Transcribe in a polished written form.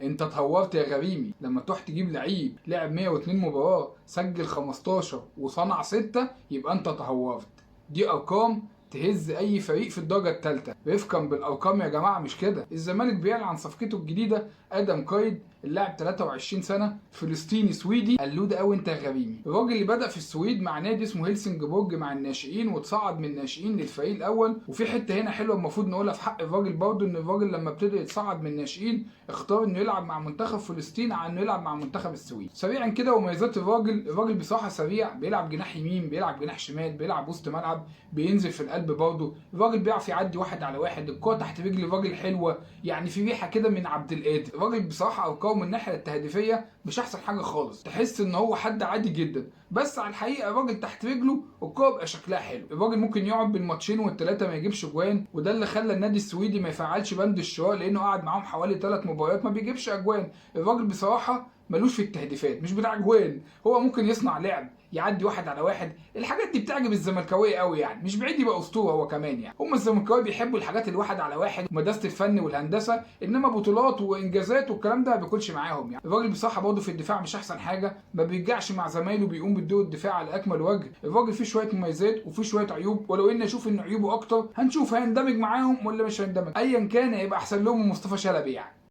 انت اتهورت يا غريمي لما تروح تجيب لعيب لعب 102 مباراة، سجل 15 وصنع 6، يبقى انت تهورت. دي ارقام تهز اي فريق في الدرجة الثالثة. رفقا بالارقام يا جماعة، مش كده. الزمالك بيعلن عن صفقته الجديدة ادم كايد، اللاعب 23 سنة، فلسطيني سويدي. قالوا ده قوي انت يا غريمي. الراجل اللي بدا في السويد مع نادي اسمه هيلسنجبورج مع الناشئين، وتصعد من الناشئين للفريق الاول. وفي حتة هنا حلوة المفروض نقولها في حق الراجل برضه، ان الراجل لما ابتدى يتصعد من الناشئين اختار انه يلعب مع منتخب فلسطين عن انه يلعب مع منتخب السويد. سريعا كده ومميزات الراجل، الراجل بصراحة سريع، بيلعب جناح يمين، بيلعب جناح شمال، بيلعب وسط ملعب، بينزل في القلب برضه. الراجل بيعرف يعدي واحد على واحد، الكورة تحت رجل الراجل حلوة، يعني في ريحه كده من عبد القادر. الراجل بصراحة ارقامه من الناحية التهديفيه مش احسن حاجة خالص، تحس ان هو حد عادي جدا، بس على الحقيقة الراجل تحت رجله الكورة بقى شكلها حلو. الراجل ممكن يقعد بالماتشين والثلاثة ما يجيبش جوان، وده اللي خلى النادي السويدي ما يفعلش بند الشراء، لانه قعد معاهم حوالي 3 مباريات ما بيجيبش اجوان. الراجل بصراحة ملوش في التهديفات، مش بتاع جوان، هو ممكن يصنع لعب، يعدي واحد على واحد، الحاجات دي بتعجب الزملكاويه قوي يعني، مش بعيد يبقى اسطورة هو كمان يعني. هم الزملكاويه بيحبوا الحاجات الواحد على واحد ومدرسة الفن والهندسة، انما بطولات وانجازات والكلام ده ما بياكلش معاهم يعني. الراجل بصراحة برضه في الدفاع مش احسن حاجة، ما بيرجعش مع زمايله، بيقوم بالدور الدفاع على اكمل وجه. الراجل فيه شوية مميزات وفيه شوية عيوب، ولو ان اشوف ان عيوبه اكتر. هنشوف هيندمج معاهم ولا مش هيندمج، ايا كان هيبقى احسن لهم من مصطفى شلبي يعني.